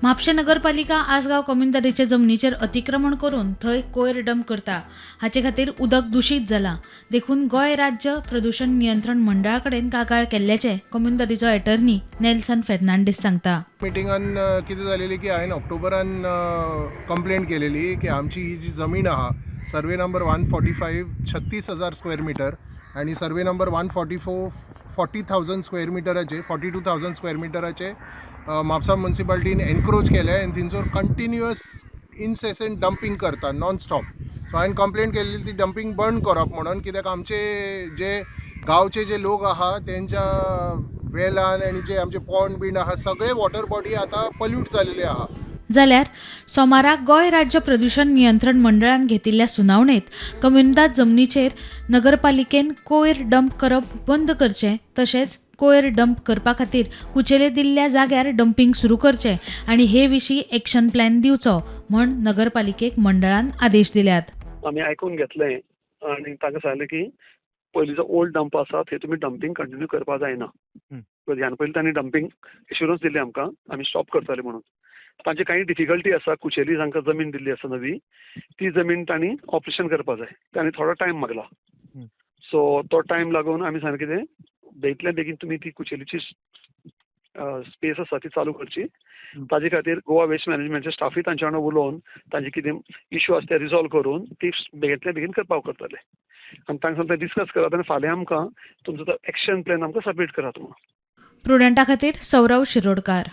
म्हापशें नगरपालिका आसगांव कोमुनिदादीचे जमनीचेर अतिक्रमण करून थंय कोयर डंप करता. हाचे खातीर उदक दुशीत जालां. देखून गोंय राज्य प्रदूशण नियंत्रण मंडळा कडेन कागाळ केल्ल्याचें कोमुनिदादीचो एटर्नी नेल्सन फेर्नांडीस सांगता. मिटिंगान कितें जालेली की हांवें ऑक्टोबरान कंप्लेंट केलेली की आमची ही जी जमीन आहा, सर्वे नंबर 145, 36,000 स्क्वेअर मिटर आनी survey number 144, 40,000 square मिटराचे, 42,000 square मिटराचे म्हापसा मुन्सिपाल्टीन एनक्रोच केले आनी थंयसर कंटिन्युअस इनसेसंट डंपींग करता नॉन स्टॉप. सो हांवें कंप्लेंट केल्ली ती डंपींग बंद करप म्हणून, कित्याक आमचे जे गांवचे जे लोक आहा तेंच्या वेलान आनी जे आमचे पोंड बीन आहा, सगळे वॉटर बॉडी आतां पल्यूट जालेले आहा. जाल्यार सोमाराक गोंय राज्य प्रदूशण नियंत्रण मंडळान घेतिल्ल्या सुनावणेंत कोमुनिदाद जमनीचेर नगरपालिकेन कोयर डंप करप बंद करचें, तशेंच कोयर डंप करपा खातीर कुचेले दिल्ल्या जाग्यार डंपींग सुरू करचें आनी हे विशीं एक्शन प्लॅन दिवचो म्हूण नगरपालिकेक मंडळान आदेश दिल्यात. आमी आयकून घेतलें आनी तांकां सांगलें की पयलींचो ओल्ड डंप आसा थंय तुमी डंपींग कंटिन्यू करपा जायना. ह्यान पयलीं तांणी डंपींग एश्युरन्स दिल्ली आमकां, आमी स्टॉप करतले म्हणून. तांची कांय डिफिकल्टी आसा. कुचेली तांकां जमीन दिल्ली आसा नवी, ती जमीन तांणी ऑपरेशन करपा जाय. तांणी थोडो टायम मागला. सो तो टायम लागून आमी सांगलें कितें, बेगितल्या बेगीन तुमी ती कुचेलीची स्पेस आसा ती चालू करची. ताजे खातीर गोवा वेस्ट मॅनेजमेंटचे स्टाफूय तांच्या वांगडा उलोवन तांचे कितें इशू आसा ते रिजॉल्व करून ती बेगितल्या बेगीन करपाक करतले. आनी तांकां सांगता, डिस्कस करात आनी फाल्यां आमकां तुमचो तो एक्शन प्लॅन आमकां सबमीट करात म्हणून. प्रुडंटा खातीर सौरव शिरोडकार.